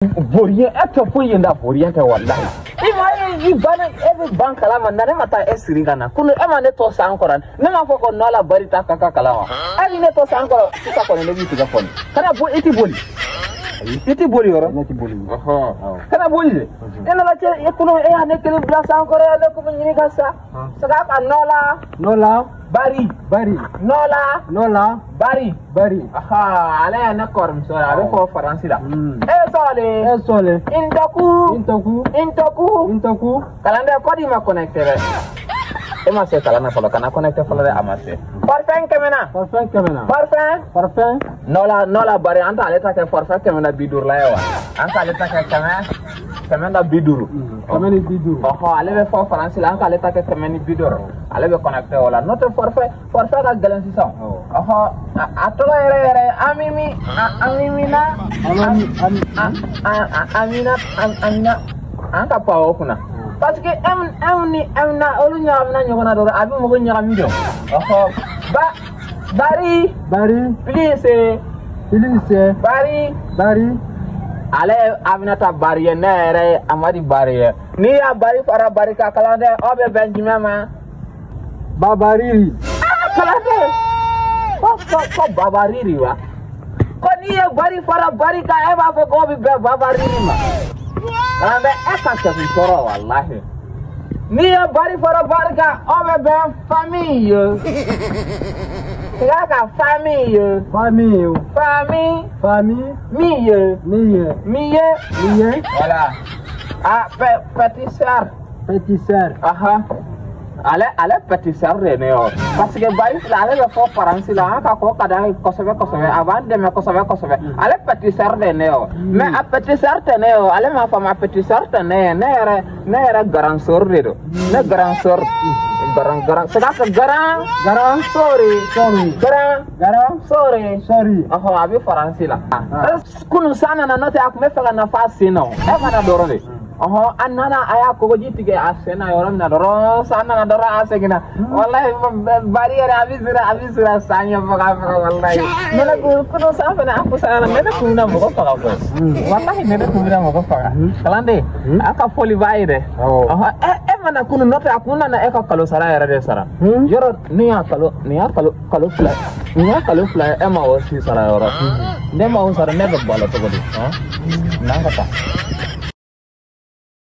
Vaurien e tɛ foyi ye da vaurien tɛ wallahi. I ma ye i banna e bɛ ban kalama na ne ma taa e siri ka na kunu e ma ne to san kɔrɔ ne m'a fɔ ko nɔ la bari ta ka ka kalan wa hali ne to san kɔrɔ sisan kɔni ne b'i tigɛ fɔni kana bɔ i ti boli i ti boli yɔrɔ ne ti boli kana boli dɛ e nana cɛ e kunu e y'a ne kelen bila san kɔrɔ yan ne kun bɛ ɲini ka sa saga ka nɔ la nɔ la bari bari nɔ la nɔ la bari bari aha ale ye ne kɔrɔmuso ye a bɛ fɔ faransi la e sɔɔle e sɔɔle ntoku ntoku ntoku ntoku kalanden kɔdi ma connecté dɛ e ma se kalan na fɔlɔ kana connecté fɔlɔ dɛ a ma se forfait kɛmɛ na forfait kɛmɛ na forfait forfait nɔ la bari an t'ale ta kɛ forfait 150 la ye wa an t'ale ta kɛ 150 150 ɔhɔ ale bɛ fɔ faransi la an k'ale ta kɛ 150 ale bɛ connecté o la n'o tɛ forfait ka gɛlɛn sisan ɔhɔ a tɔgɔ yɛrɛ yɛrɛ amimi amimina amina amina an ka pan o kunna parce que M ni M na olu ɲagamina ɲɔgɔn na dɔrɔn a bɛ mɔgɔ ɲagami dɔn ɔhɔ ba bari bari plus plus bari bari ale Aminata Bari ye ne yɛrɛ ye Amadi Bari ye n'i y'a bari fara bari ka kalanden aw bɛ bɛn jumɛn ma babariri kalanden ko babariri wa ko n'i ye bari fara bari kan e b'a fɔ k'o bɛ bɛn babariri ma kalanden e ka sɛgɛn tɔɔrɔ walahi n'i ye bari fara bari kan aw bɛ bɛn famille ye ka famille famille famille famille miye miye miye miye voilà ah petit sœur petit sœur aha ale petit sœur de ne yo parce que bari filɛ ale bɛ fɔ faransi la an ka ko ka d'a ye kosɛbɛ kosɛbɛ a b'an dɛmɛ kosɛbɛ kosɛbɛ ale petit sœur de ne yo mais a petit sœur tɛ ne yo ale m'a faamu a petit sœur tɛ ne ye ne yɛrɛ grand sœur de don ne grand sœur grand grand c'est à dire grand grand sori sori grand grand sori sori ɔhɔ a bɛ faransi la kunun san nana n'o tɛ a tun bɛ fɛ ka na f'a sen na o e mana dɔrɔn de ɔhɔ a nana a y'a kogoji tigɛ a sen na yɔrɔ min na dɔrɔn san nana dɔrɔn a seginna walahi bari yɛrɛ a bɛ siran san ɲɛ faga faga walahi ne ne kunun san fana a fusayara ne ne kun bɛna mɔgɔ faga koyi walahi ne ne kun bɛna mɔgɔ faga kalanden a ka foli b'a ye dɛ ɔhɔ e mana kunun n'o tɛ a kun nana e ka kalo sara yɛrɛ de sara yɔrɔ ne y'a kalo nin y'a kalo fila nin y'a kalo fila ye e ma o si sara yɔrɔ ne ma o sara ne bɛ balo cogo di n'an ka taa.